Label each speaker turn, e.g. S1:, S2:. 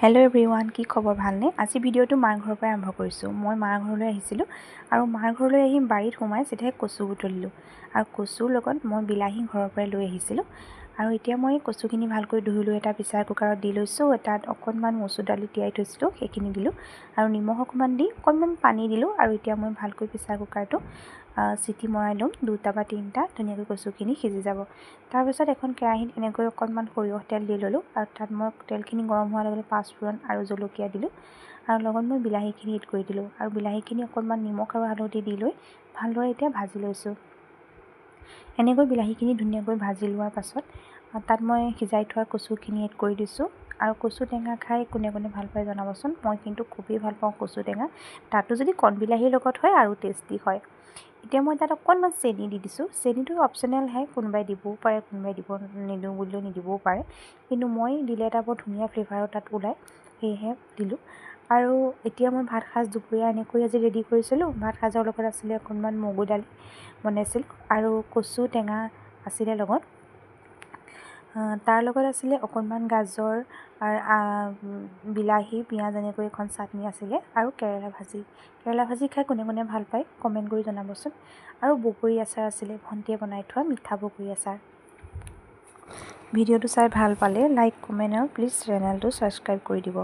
S1: Hello' everyone, কি খবৰ, ভালনে? আজি ভিডিঅ'টো মাৰ ঘৰৰ পৰাই আৰম্ভ কৰিছোঁ। মই মাৰ ঘৰলৈ আহিছিলোঁ আৰু মাৰ ঘৰলৈ আহি বাৰীত সোমাই চিধাই কচু বুটলিলোঁ আৰু কচুৰ লগত মই বিলাহী ঘৰৰ পৰাই লৈ আহিছিলোঁ। আৰু এতিয়া মই কচুখিনি ভালকৈ ধুই লৈ এটা প্ৰেছাৰ কুকাৰত দি লৈছোঁ। তাত অকণমান মচুৰ দালি তিয়াই থৈছিলোঁ, সেইখিনি দিলোঁ আৰু নিমখ অকণমান দি অকণমান পানী দিলোঁ। আৰু এতিয়া মই ভালকৈ প্ৰেছাৰ কুকাৰটো চিটি মৰাই ল'ম দুটা বা তিনিটা, ধুনীয়াকৈ কচুখিনি সিজি যাব। তাৰপিছত এখন কেৰাহীত এনেকৈ অকণমান সৰিয়হ তেল দি ল'লোঁ আৰু তাত মই তেলখিনি গৰম হোৱাৰ লগে লগে পাঁচফোৰণ আৰু জলকীয়া দিলোঁ আৰু লগত মই বিলাহীখিনি এড কৰি দিলোঁ আৰু বিলাহীখিনি অকণমান নিমখ আৰু হালধি দি লৈ ভালদৰে এতিয়া ভাজি লৈছোঁ। এনেকৈ বিলাহীখিনি ধুনীয়াকৈ ভাজি লোৱাৰ পাছত তাত মই সিজাই থোৱা কচুখিনি এড কৰি দিছোঁ। আৰু কচু টেঙা খাই কোনে কোনে ভাল পায় জনাবচোন। মই কিন্তু খুবেই ভাল পাওঁ কচু টেঙা, তাতো যদি কণ বিলাহীৰ লগত হয় আৰু টেষ্টি হয়। এতিয়া মই তাত অকণমান চেনি দি দিছোঁ। চেনিটো অপশ্যনেলহে, কোনোবাই দিবও পাৰে, কোনোবাই দিব নিদিওঁ বুলিলেও নিদিবও পাৰে, কিন্তু মই দিলে এটা বৰ ধুনীয়া ফ্লেভাৰো তাত ওলায়, সেয়েহে দিলোঁ। আৰু এতিয়া মই ভাত সাজ দুপৰীয়া এনেকৈ আজি ৰেডি কৰিছিলোঁ। ভাত সাজৰ লগত আছিলে অকণমান মগু দালি বনাইছিলোঁ আৰু কচু টেঙা আছিলে লগত। তাৰ লগত আছিলে অকণমান গাজৰ, বিলাহী, পিঁয়াজ এনেকৈ এখন চাটনি আছিলে আৰু কেৰেলা ভাজি। কেৰেলা ভাজি খাই কোনে কোনে ভাল পায় কমেণ্ট কৰি জনাবচোন। আৰু বগৰী আচাৰ আছিলে, ভণ্টিয়ে বনাই থোৱা মিঠা বগৰী আচাৰ। ভিডিঅ'টো চাই ভাল পালে লাইক, কমেণ্ট আৰু প্লিজ চেনেলটো ছাবস্ক্ৰাইব কৰি দিব।